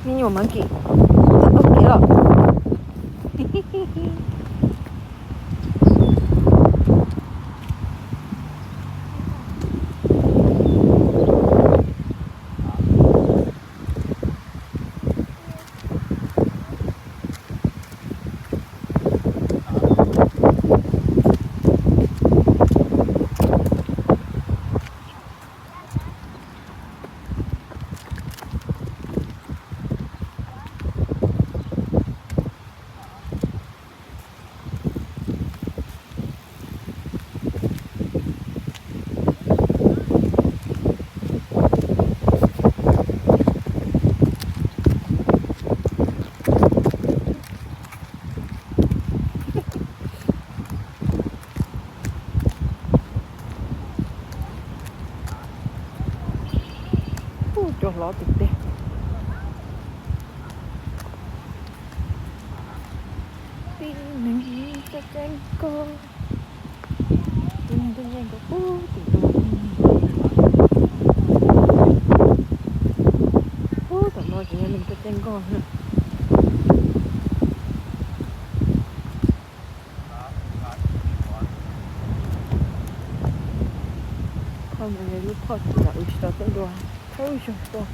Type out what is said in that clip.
Me nyuam monkey, tus tau kev los. Ub, cov hlob tiag tiag. Tib neeg tuaj caij nkoj, tib neeg tuaj caij nkoj pub tim no. Pub tom no tseem yog neeg tuaj caij nkoj na. Phoj no yog lub phoj tsis tau, tsis tau teeb dua, thawj zaug tuaj.